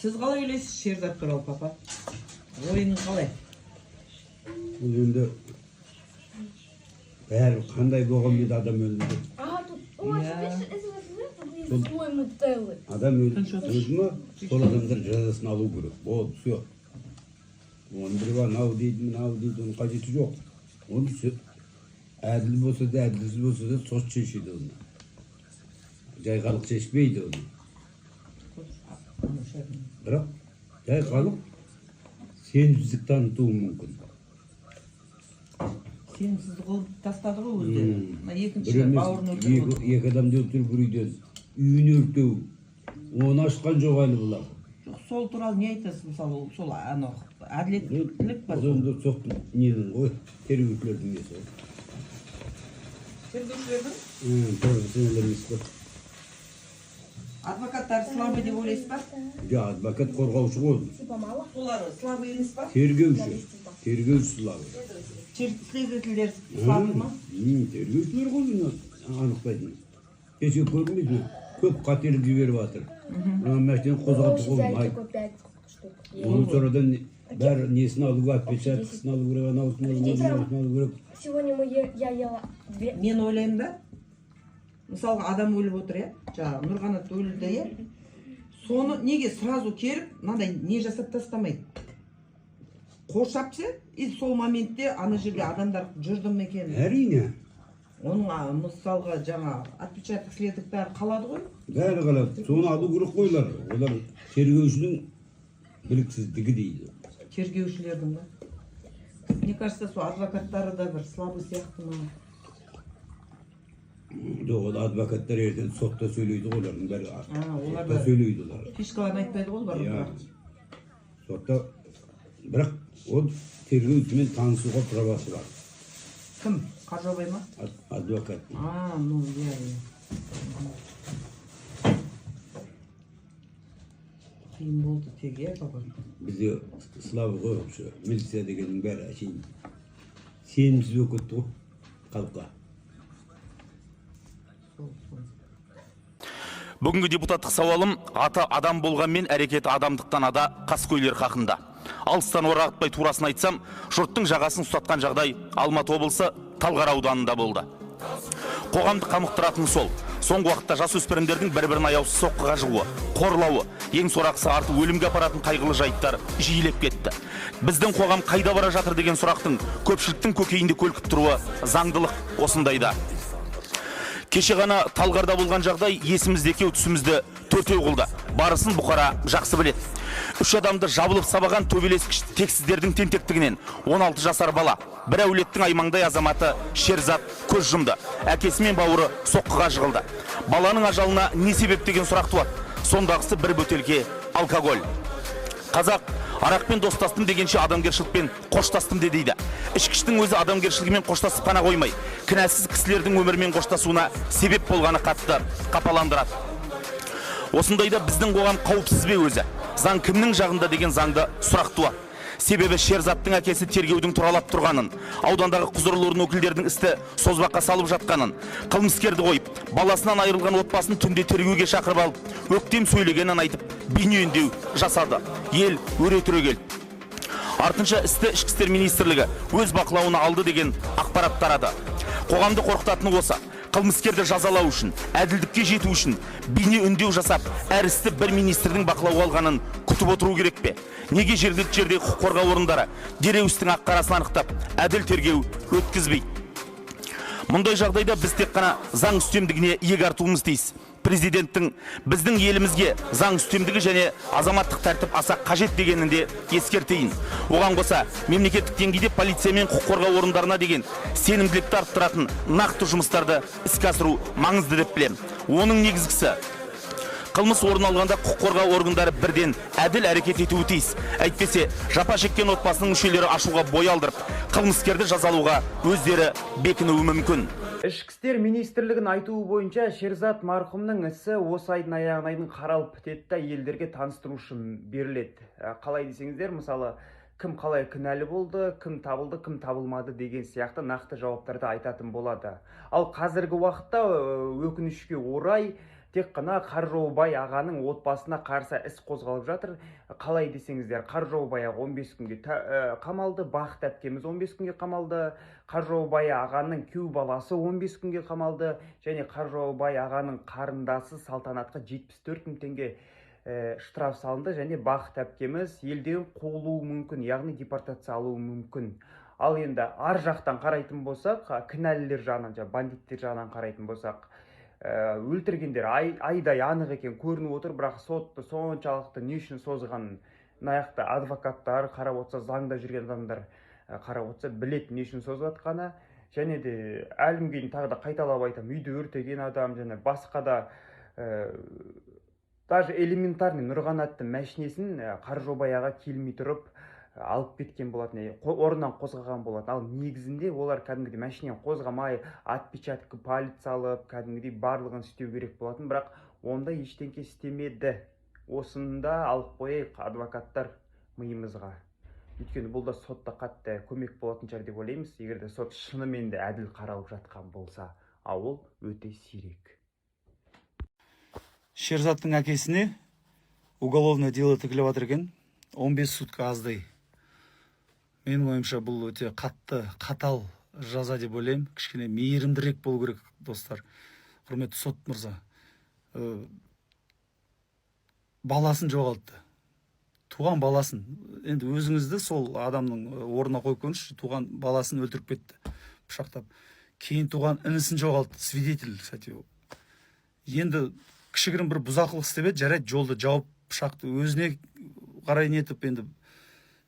Сіз қалай ойлайсыз Шерзат туралы, папа? Ойыңыз қалай? Бұл енді бәрі қандай болғанмен де адам өлді. А, тут, ой, Я. видишь, это вот тут есть слой нутеллы. Адам Қанша өлді өлді ма, сол адамдар жазасын алу керек. Болды, все. Оны біреу анау дейді, мынау дейді, оның қажеті жоқ. Оны әділ болса да, әділсіз болса да, сот шешеді оны. Жай халық шешпейді оны. Бірақ жай халық сенімсіздік танытуы мүмкін. Сенімсіздік қылып тастады ғой өздері. Мына Бір екінші емес, бауырын өлтіріп отыр. екі адамды өлтіріп, бір үйден, үйін өртеу, оны ашқан жоқ әлі бұлар. Жоқ, сол туралы не айтасыз, мысалы, сол анау әділеттілік па Ол сол? енді соттың, ненің ғой, тергеушілердің несі ғой. Тергеушілердің? Профессионал емес қой. Адвокаттар слабый деп ойлайсыз ба? Жоқ, адвокат қорғаушы ғой. Типа мало? Олар слабый емес па? Тергеуші, тергеуші слабый. Следовательдер слабый ма? Тергеушілер ғой бұны анықтайтын. Кеше көрдіңіз бе, көп қателік жіберіп жатыр. Мына машинаны қозғалтуға болмайды. Такой пять штук. Оның сорадан бәрі несін алу керек, отпечаткасын алу керек, анауысын алу керек, мынауысын алу керек. Сегодня я ела две. Мен ойлаймын да, мысалға, адам өліп отыр, иә, жаңағы Нұрқанат өлді, иә, соны неге сразу келіп мынандай не жасап тастамайды, қоршап ше, и сол моментте ана жерде адамдар жүрді ме екен? Әрине. Оның мысалға, жаңа отпечаток следок бәрі қалады ғой. Бәрі қалады, соны алу керек қой. Олар тергеушінің біліксіздігі дейді. Тергеушілердің ба? Мне кажется, сол адвокаттары да бір слабый сияқты ма? Жоқ, ол адвокаттар ертең сотта сөйлейді ғой, олардың бәрі. А, олар сотта да сөйлейді олар. Фишкаларын айтпайды ғой олар. Иә. Бірақ Сотта, бірақ ол тергеушімен танысуға правасы бар. Кім, Қаржаубай ма? Адвокат. А, ну иә. Қиын болды тек, иә, папа? Бізде слабый ғой вообще милиция дегеннің бәрі, әшейін сенімсіз болып кетті ғой халыққа. Сол, сол. Бүгінгі депутаттық сауалым аты адам болғанмен, әрекеті адамдықтан ада қаскөйлер хақында. Алыстан орағытпай турасын айтсам, жұрттың жағасын ұстатқан жағдай Алматы облысы Талғар ауданында болды. Қоғамды қамықтыратын сол. Соңғы уақытта жасөспірімдердің бір-бірін аяусыз соққыға жығуы, қорлауы, ең сорақысы арты өлімге апаратын қайғылы жайттар жиілеп кетті. Біздің қоғам қайда бара жатыр деген сұрақтың көпшіліктің көкейінде көлкіп тұруы заңдылық осындайда. Кеше ғана Талғарда болған жағдай есімізді екеу, түсімізді төртеу қылды. Барысын бұқара жақсы біледі. Үш адамды жабылып сабаған төбелескіш тексіздердің тентектігінен 16 жасар бала, бір әулеттің аймаңдай азаматы Шерзат көз жұмды. Әкесі мен бауыры соққыға жығылды. Баланың ажалына не себеп деген сұрақ туады. Сондағысы бір бөтелке алкоголь. Қазақ арақпен достастым дегенше, адамгершілікпен қоштастым де дейді. Ішкіштің өзі адамгершілігімен қоштасып қана қоймай, кінәсіз кісілердің өмірімен қоштасуына себеп болғаны қатты қапаландырады. Осындайда біздің қоғам қауіпсіз бе өзі? Заң кімнің жағында деген заңды сұрақ туады. Себебі Шерзаттың әкесі тергеудің тұралап тұрғанын, аудандағы құзырлы орын өкілдерінің істі созбаққа салып жатқанын, қылмыскерді қойып, баласынан айырылған отбасын түнде тергеуге шақырып алып, өктем сөйлегенін айтып, бейнеүндеу жасады. Ел өре түрегелді. Артынша істі Ішкі істер министрлігі өз бақылауына алды деген ақпарат тарады. Қоғамды қорқытатыны осы. Қылмыскерді жазалау үшін, әділдікке жету үшін бейне үндеу жасап, әр істі бір министрдің бақылауға алғанын күтіп отыру керек пе? Неге жергілікті жердегі құқық қорғау орындары дереу істің ақ қарасын анықтап, әділ тергеу өткізбейді? Мұндай жағдайда біз тек қана заң үстемдігіне иек артуымыз тиіс. Президенттің біздің елімізге заң үстемдігі және азаматтық тәртіп аса қажет дегенін де ескертейін. Оған қоса мемлекеттік деңгейде полиция мен құқық қорғау орындарына деген сенімділікті арттыратын нақты жұмыстарды іске асыру маңызды деп білемін. Оның негізгісі, қылмыс орын алғанда құқық қорғау органдары бірден әділ әрекет етуі тиіс. Әйтпесе жапа шеккен отбасының мүшелері ашуға бой алдырып, қылмыскерді жазалауға өздері бекінуі мүмкін. Ішкі істер министрлігінің айтуы бойынша, Шерзат марқұмның ісі осы айдың аяғына дейін қаралып бітеді да, елдерге таныстыру үшін беріледі. Қалай десеңіздер, мысалы, кім қалай кінәлі болды, кім табылды, кім табылмады деген сияқты нақты жауаптарды айтатын болады. Ал қазіргі уақытта, өкінішке орай, Тек қана Қаржаубай ағаның отбасына қарсы іс қозғалып жатыр. Қалай десеңіздер, Қаржаубай аға 15 күнге қамалды, Бақыт әпкеміз 15 күнге қамалды, Қаржаубай ағаның күйеу баласы 15 күнге қамалды және Қаржаубай ағаның қарындасы Салтанатқа 74 мың теңге штраф салынды және Бақыт әпкеміз елден қуылуы мүмкін, яғни депортация алуы мүмкін. Ал енді ар жақтан қарайтын болсақ, кінәлілер жағынан, жаңағы бандиттер жағынан қарайтын болсақ, өлтіргендер айдай анық екен көрініп отыр, бірақ сотты соншалықты не үшін созғанын мына жақта адвокаттар қарап отырса, заңда жүрген адамдар қарап отырса, біледі не үшін созып жатқаны. Және де әлі күнге дейін тағы да қайталап айтамын, үйді өртеген адам және басқа да даже элементарный Нұрғанаттың мәшинесін Қаржаубай аға келмей тұрып алып кеткен болатын, орнынан қозғаған болатын. Ал негізінде олар кәдімгідей мәшинені қозғамай, отпечатки палец алып, кәдімгідей барлығын істеу керек болатын, бірақ онда ештеңке істемеді. Осыны да алып қояйық, адвокаттар, миымызға, өйткені бұл да сотта қатты көмек болатын шығар деп ойлаймыз, егер де сот шынымен де әділ қаралып жатқан болса, ал ол өте сирек. Шерзаттың әкесіне уголовное дело тігіліп жатыр екен, 15 сутка аздай. Менің ойымша, бұл өте қатты, қатал жаза деп ойлаймын. Кішкене мейірімдірек болу керек, достар. Құрметті сот мырза, баласын жоғалтты, туған баласын. Енді өзіңізді сол адамның орнына қойып көріңізші. Туған баласын өлтіріп кетті пышақтап, кейін туған інісін жоғалтты, свидетель, кстати. Енді кішігірім бір бұзақылық істеп еді, жарайды, жолды жауып, пышақты өзіне қарай нетіп, енді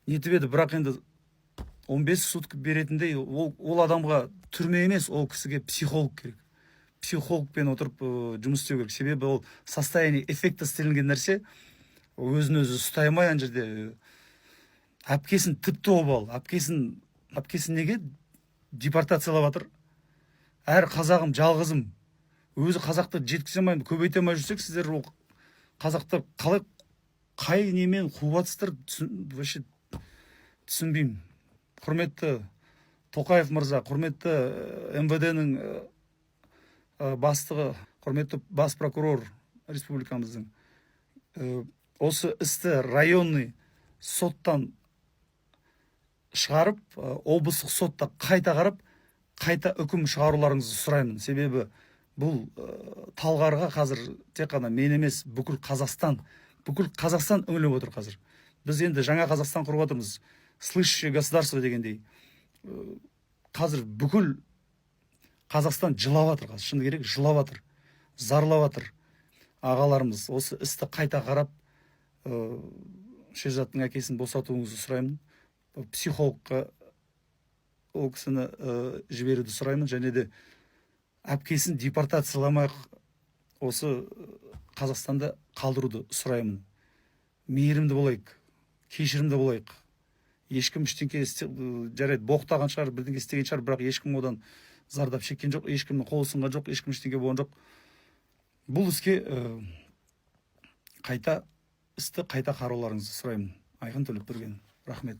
нетіп еді, бірақ енді 15 сутка беретіндей ол адамға түрме емес, ол кісіге психолог керек. Психологпен отырып жұмыс істеу керек, себебі ол состояние аффекта істелінген нәрсе, өзін өзі ұстай алмай ана жерде. Әпкесін тіпті обал, әпкесін неге депортациялап жатыр? Әр қазағым жалғызым, өзі қазақты жеткізе алмаймын, көбейте алмай жүрсек, сіздер ол қазақты қалай, қай немен қуып жатсыздар, вообще түсінбеймін. Құрметті Тоқаев мырза, құрметті МВД ның бастығы, құрметті бас прокурор республикамыздың, осы істі районный соттан шығарып, облыстық сотта қайта қарап, қайта үкім шығаруларыңызды сұраймын. Себебі бұл Талғарға қазір тек қана мен емес, бүкіл Қазақстан, бүкіл Қазақстан үңіліп отыр. Қазір біз енді жаңа Қазақстан құрып жатырмыз, слышащее государство дегендей. Қазір бүкіл Қазақстан жылап жатыр, қазір шыны керек, жылап жатыр, зарлап жатыр. Ағаларымыз, осы істі қайта қарап, Шерзаттың әкесін босатуыңызды сұраймын, психологқа ол кісіні жіберуді сұраймын және де әпкесін депортацияламай осы Қазақстанда қалдыруды сұраймын. Мейірімді болайық, кешірімді болайық. Ешкім ештеңке жарайды, боқтаған шығар, бірдеңе істеген шығар, бірақ ешкім одан зардап шеккен жоқ, ешкімнің қолы сынған жоқ, ешкім ештеңе болған жоқ. Бұл іске қайта, істі қайта қарауларыңызды сұраймын. Айқын Төлепберген, рахмет.